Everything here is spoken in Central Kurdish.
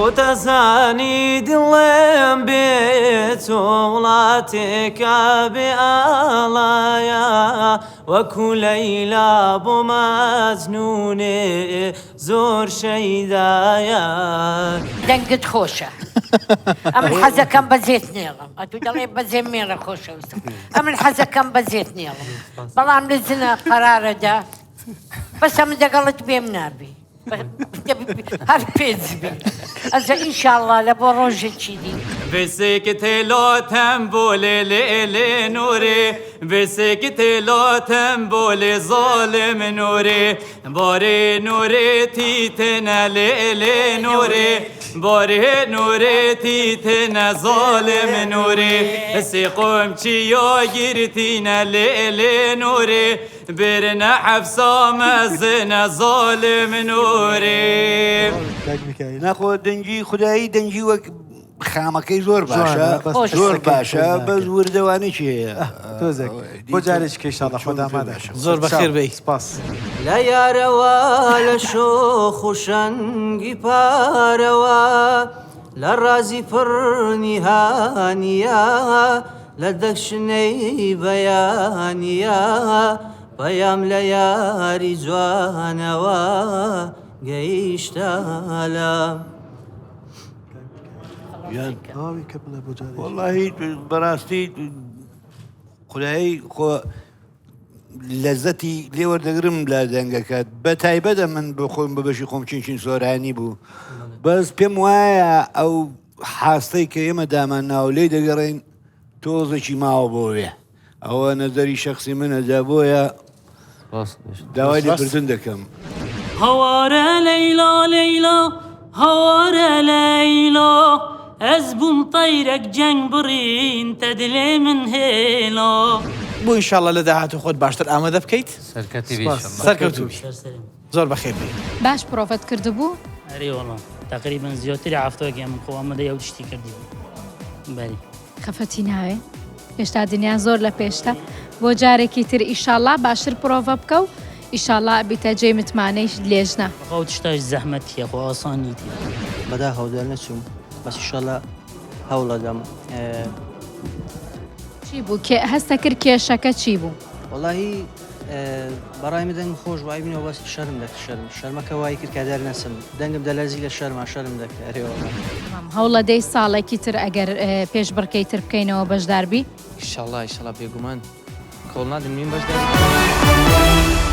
خۆتەزانی دڵم بێ تۆ وڵاتێکە بێ ئاڵایە وەکو لەیلا بۆ مەجنونێ زۆر شەیدایە. دەنگت خۆشە ئەمن حەزەکەم بە زێت نێڵم ئەتو دەڵێ بە زێ مێڵە خۆشەویستم ئەمن حەزەکەم بە زێت نێڵم بەڵام لە زنە قەرارەدا بەس ئەمن دەگەڵت بێم نابی هەر پێنج بی ئەجا ئینشاڵڵا لە بۆ ڕۆژێکی دی. بسکتێ لۆ تەمبولێ لێ لێ نورێ بسکتێ لۆ تەمبولێ زۆلم نورێ بۆرێ نورێ تیتنە لێ لێ نورێ بۆرێ نورێ تیتنە زۆلم نورێ سیقم چیۆ گیرتینە لێ لێ نورێ برنە حەفسا مەزنە زۆلم نورێ. کاک میکائیل. ناخۆ دەنگی خودایی دەنگی وەک خامەکەی زۆر باشە جوانە، بەس زۆر قسەکەی باشە خۆی بەس ناکرد. وردەوانێکی هەیە تۆزێک بۆ جارێکی کە ئیشاڵڵا خۆت ئامادە کە. زۆر بەخێر بێی. سپاس. لە یارەوە لە شۆخ و شەنگی پارەوە لە ڕازی پڕ نیهانییە لە دەکشنەی بەیانییە پەیام لە یاری جوانەوە گەیشتە لام. وەڵاهی بەڕاستی خودایی خۆ لەزەتی لێ وەردەگرم لە دەنگەکەت بە تایبەتە من بۆ خۆم بە بەشی خۆم چینچین سۆرانی بوو بەس پێم وایە ئەو حاستەی کە ئێمە دامان ناوە لێی دەگەڕێین تۆزێکی ماوە بۆ وێ ئەوە نەزەری شەخسی منە جا بۆیە داوای لێبوردن دەکەم. هاوارە لەیلا لەیلا هاوارە لەیلا ئەز بووم تەیرەک جەنگ بڕین تە دلێ من هێلا. بۆ ئینشاڵڵا لە داهاتوو خۆت باشتر ئامادە بکەیت. سەرکەتی بی ئینشاڵڵا. سەرکەوتوو بی. زۆر بەخێر بێی. باش پرۆڤەت کردبوو؟ ئەرێ وەڵا تەقریبەن زیاتری هەفتەیەک من خۆ ئامادەی ئەو تشتی کردی بوو بەری. خەفەتی ناوێ هێشتا دنیا زۆر لە پێشتە بۆ جارێکی تر ئیشاڵا باشتر پرۆڤە بکە و ئیشاڵا ئەبیتە جێی متمانەی لێژنە. خۆ ئەو تشتاش زەحمەتیە خۆ ئاسان نیتیە. بەداخەوە دەرنەچووم بەس ئیشەڵا هەوڵەدەم. چی بوو کێ هەستەکرد کێشەکە چی بوو؟ وەڵاهی بەڕای من دەنگم خۆش بوو عەیب نیە بەس شەرم دەکرد شەرم شەرمەکە وای کرد کە دەرنەچم دەنگم دەلەرزی لە شەرما شەرم دەکرد ئەرێ وەڵا. تەمام هەوڵەدەی ساڵێکی تر ئەگەر پێشبڕکێی تر بکەینەوە بەشداربی؟ ئیشەڵا ئیشەڵا بێگومان کۆڵ نادەم نیم بەشداری بکەم.